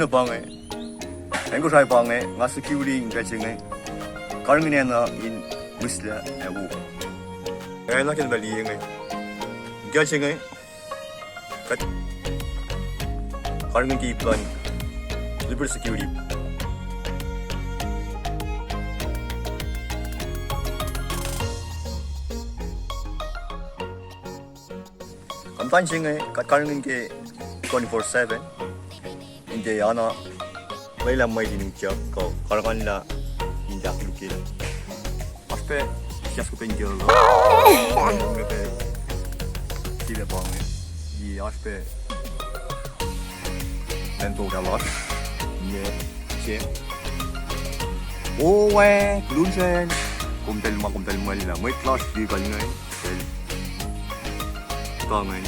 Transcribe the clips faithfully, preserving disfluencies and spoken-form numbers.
Na pa inge. Acn Kosrae pa inge, nga security in pacl se inge. Karihngihn acn uh in mihslac ac wo. Acn uh ke na pacl inge. Pacl se inge. Kuht karihngihn ke ip luhn Liberty Security. Kampare se inge, kuht karihngihn ke twenty-four seven. Inge ana lwelah mwet in utyak kuh karihngihn lah in tahk lukil. Oasr pac, kahs kuhtuh in kol. Oasr pac, sila pa inge. Oasr pac, mental health. Inge, se. Owe, luhn sel. Kom tahl ma, kom tahl mwella. Mwet lasr liye kalngai. Sel. Tangan.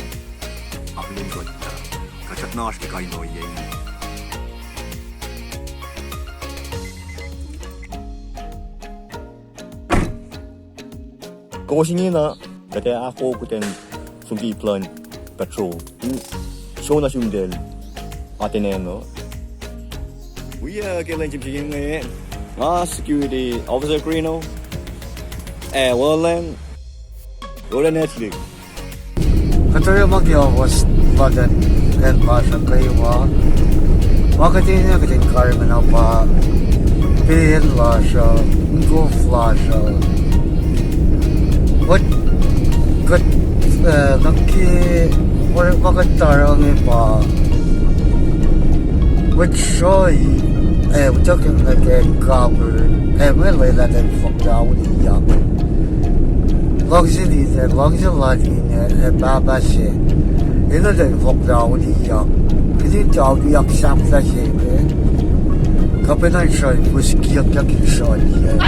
Apelun kot. Kasak na oasr ke kain ohiyac. Kowos ingena, kuht ac ahkoo kuht in som ke ip luhn patrol. Sona sumtel. Ateneno. Wi, uh, ke lwen se inge, nga security officer Krino. Eh, Roland. Roland Edley. Kuht oruh ma ke office luhn acn lasr uh kwewa. Ma kuht enenuh kuht in karihngihn uh pa pacl lasr uh, inkof lasr uh. Kuht, kuht, eh, nuh ke, oruh ma kuht tari inge pa, kuht sruhi, eh, utuckuh nuh ke cover, eh, mwe lwelah ten fohk tauliyak. Luhngse lile, luhngse lal inge, eh, pahpah se. Enenuh ten fohk tauliyak. Kihtin tauliyak sahflah se inge. Kuhpacna sruhi, pus kiyuck yak in sruhi, eh.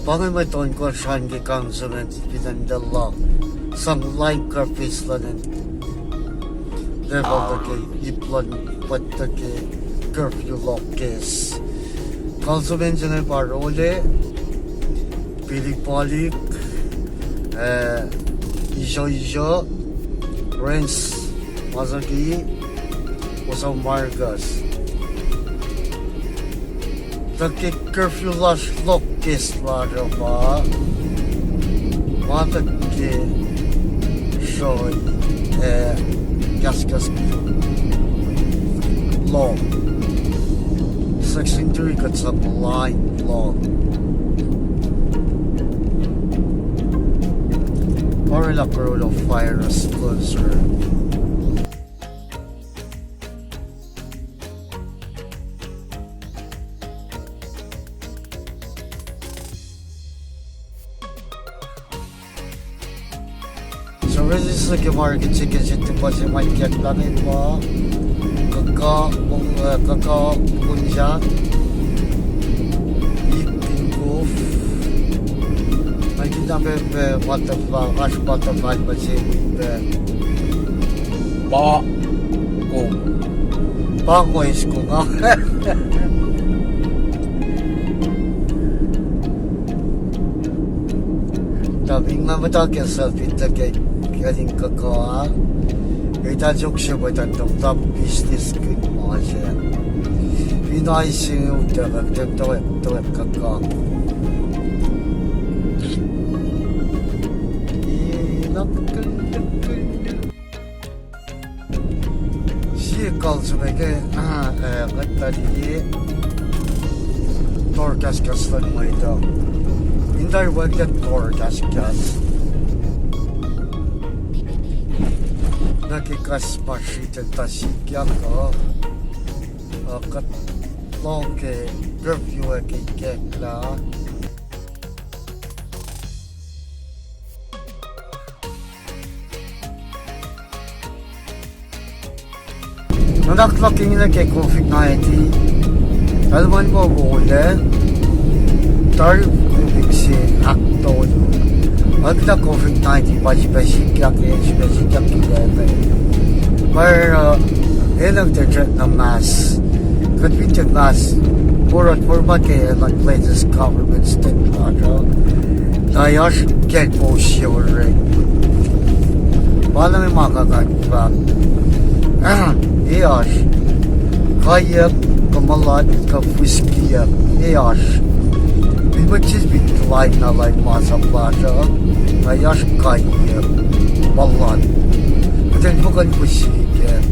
Pa inge mwe tohn kosran ke councilman fin acn Lelu. Sang line curfew luhn acn Lelu tuh ke ip luhn mwet tuh ke curfew loh case. Councilman se inge pa Role, Pilipolik, eh, Isoiso, Rens, Masaki, Oso Marcus. Tuh ke curfew lasr loh case lasr uh pa, ma tuh ke sruhi, eh, kahskahs loh. Section three kuht sang line loh. Orwaclah coronavirus closer. So, register ke market se ke se tuh pa se ma ikacklah inge pa, kuhkuh, eh, kuhkuh punja, ip in kof. Ac kihtin pac, pac, butterfly, oasr butterfly pa se wi pac. Pa kom. Pa kom eis kom, ah. Tuh fin nga muhta ke selfie tuh ke, ke in kuhkuh ah. Etuh tok se pa tuh top business kihn ma se. Fin ai se utuckuh, tuh, tuh, tuh kuhkuh. Inak kihn, kihn. Sie kal se ma ke, ah, eh, kuht tuh liye tor kahskahs luhn mwet uh. In tari wacngihn tor kahskahs. Na ke kahs ma sritacl tuh sikyak uh, uh, kuht lohng ke curfew ac ke ikacklah. Nuhnak luhk ingena ke covid nineteen, kalman muh wolac, tari covid se ahktolu. Oacna covid nineteen pa sifilpac sikyak, sifilpac sikyak ke pacl. Pwacr, uh, enenuh in tiac nuh mas. Fin tiac mas, forward format ke luhn latest government state lasr uh, na oasr kacl po se orek. Pa na ma nga kuh in fahk, e oasr kaiyuck, kuh mulat, kuh fihsrkiyuck, e oasr. Fin mwet se fin lain na lain masap lasr uh, na oasr kaiyuck, mulat. Kuht in fuhkah fihsrkiyuck?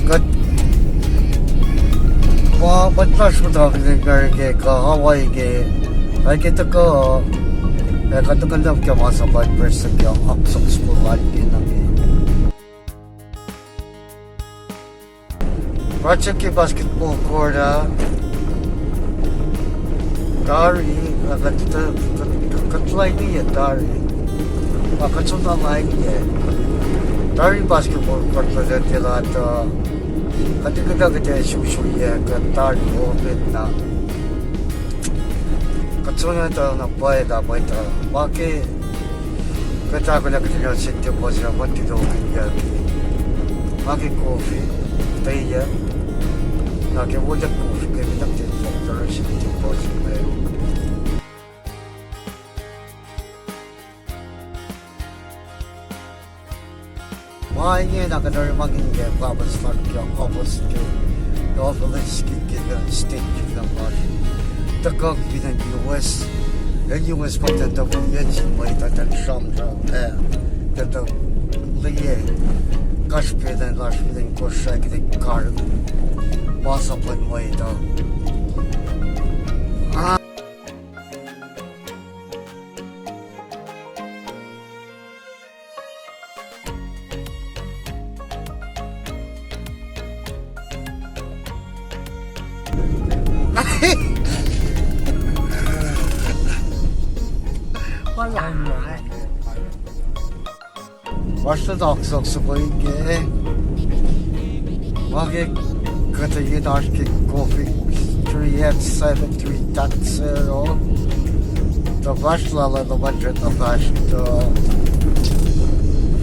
Kuht, ma, mwet lasr muhta fin acn America kuh Hawaii inge, ac ke tuhkuh, ac kuht tuhkuh nuh ke masap lasr, prestuhn ke oak sohksohk lal ke nuh ke project ke basketball court ah, tari, ah, kuht, kuht, kuht lain ah tari. Pa kuht soenna lain ah. Tari basketball court lasr ah tiac lah, ah, kuht in kuhtuh kuht ac susuyac, kuht tari open na. Kuht soenna tuh na pwacye lah mwet uh, ma ke kuht ahkolah kuht in send deposit, ma ke token ya, ma ke kofi, teya, na ke wo kuht kofi ke minakte doctor send deposit me. Ma inge na kuht orekmakihn ke pahpah lasr ke office ke, ke office ke, ke state ke lasr. Tuhkuh fin acn U S, acn U S pa kuht in tuh yen sin mwet uh, kuht in sramsram, eh, kuht in tuh liye, kasrpacna lasr fin acn Kosrae, kuht in karihngihn masap luhn mwet uh. Oasr tuh oak sohksohk inge. Ma ke kuhtuh yen oasr ke kofi three X seven three dot zero. Tuh fahsr lal uh, tuh ma srihk na fahsr tuh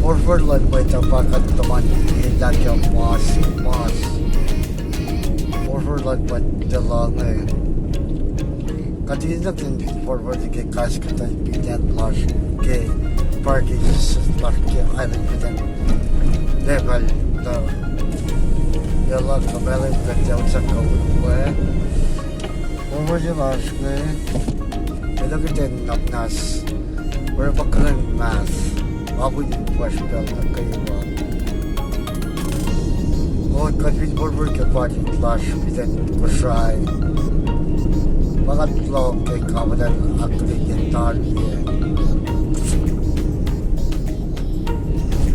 forfor luhn mwet uh pa kuht tuhman in lakyak mas, mas. Forfor luhn mwet uh lah inge. Kuht in nuh ke forfor ke kahs kuhtuh piten lasr ke parking lasr ke island piten level tuh. Yac lah kuh pacl kuht tiac utyak kuh we. Forfor se lasr inge. Elah kuht in nuhnak muhnahs. Oruh pa kuhlwacng mas. Apu in fahsr pacl nuh kwewa. Kuht fin forfor ke parking lasr piten Kosrae, pa kuht lohng ke kapital akihlen tari.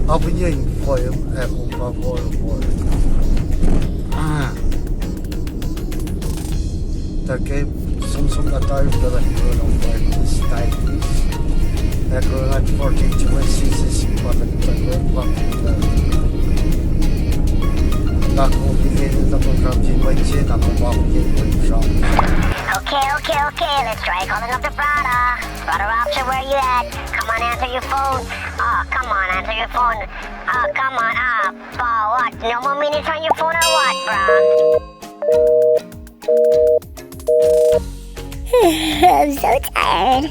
Apu in foil ac kom pa forfor. Ah. Tuh ke som som na tari pacl kuh lohng pa status. Ac kuh na forty-two C C C pa kuht tuhkuh pa kuht. Na kom in, na kom kam in mwet se, na kom pa in mwet sram. Okay, okay, okay. Let's try calling up the brother. Brother Option, where you at? Come on, answer your phone. Oh, come on, answer your phone. Oh, come on. Ah, pa, what? No more minutes on your phone or what, bro? I'm so tired.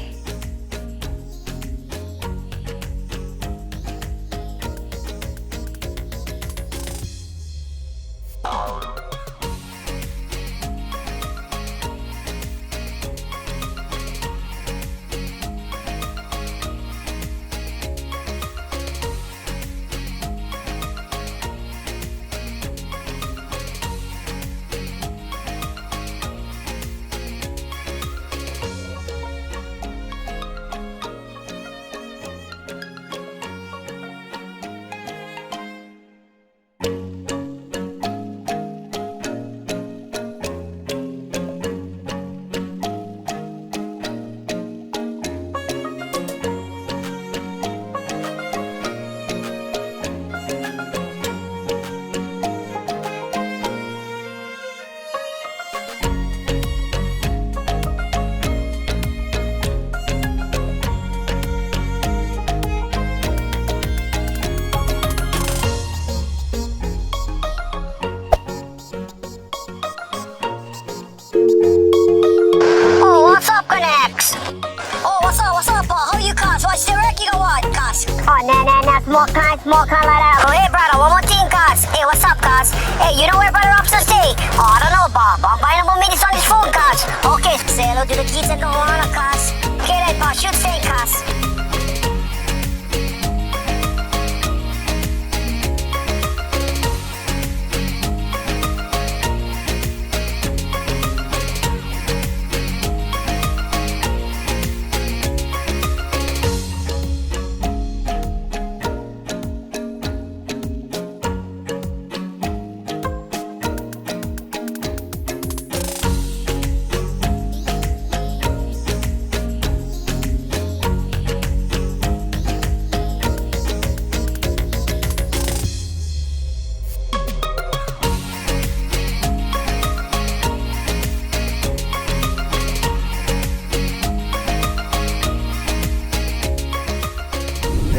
More kind, more kind, light out. Oh, hey, brother, one more thing, cuz. Hey, what's up, cuz? Hey, you know where brother Robson stay? Oh, I don't know, but, but I'm buying him a minutes on his phone, cuz. Okay, say hello to the kids and the owner, cuz. Okay, then, boss, shoot say, cuz.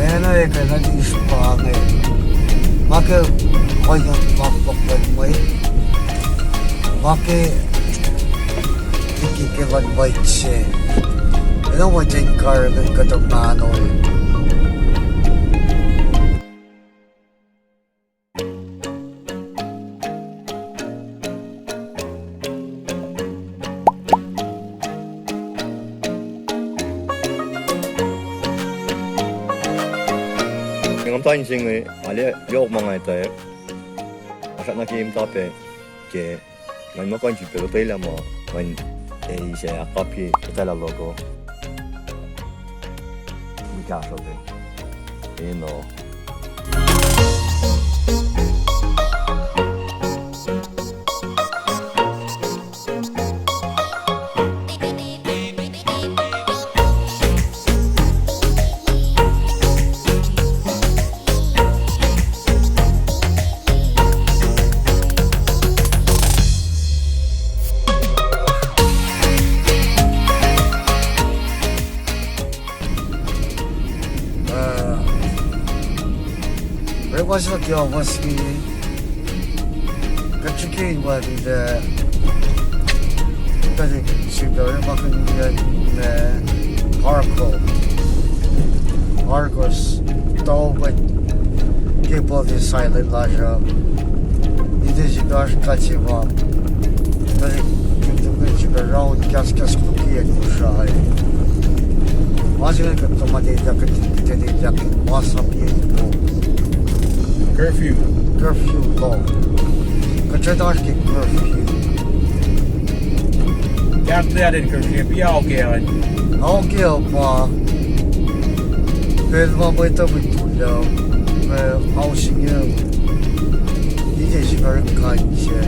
Acn ekuh na lis pa inge. Ma ke ohiyac ma fohlohk luhn mwet. Ma ke liki ke luhn mwet se. Enenuh mwet in karihngihn kuhtuh mahno. Nga muhta inse inge, arlac yohk ma nga etwacack. Asrak nuh ke muhta pac ke ngan muh kuh in sifilpac lotwelah muh ngan, eh, use ahkkapye etwaclah logo. Wi kahsruh pac. Enenuh. Uh, orekma se nuh ke office inge, kuht srihke in wacngihn, uh, tuhlihk srihpac orekmakihnyuck ma Argo. Argos, tau kuht cable silent lasr uh. Ite srihpac oasr kuht se ma tuhlihk, tuhlihk srihpac raun kahskahs luki acn Kosrae. Ma se inge kuht tuhma elyah, kuht, kuht elyah ke masap ye po. Curfew. Curfew law. Kuht srackna oasr ke curfew. Kahp that in curfew, pa oakiyac an. Oakiyac pa pacl ma mwet uh mutul uh, ma housing uh, ite sifacna kain se.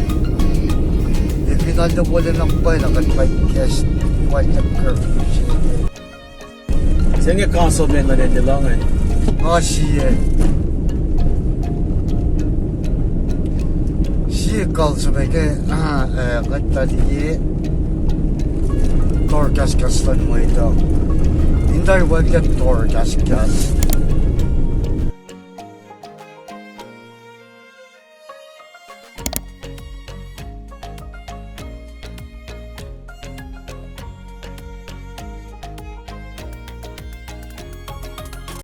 Ac fin na wolacna pacna kuht pa kahs, pa curfew se. Se inge councilman luhn acn Lelu inge. Nga sie. Sie councilman ke, ah, eh, kuht tuh liye tohrkahskahs luhn mwet uh. In tari wacngihn tohrkahskahs.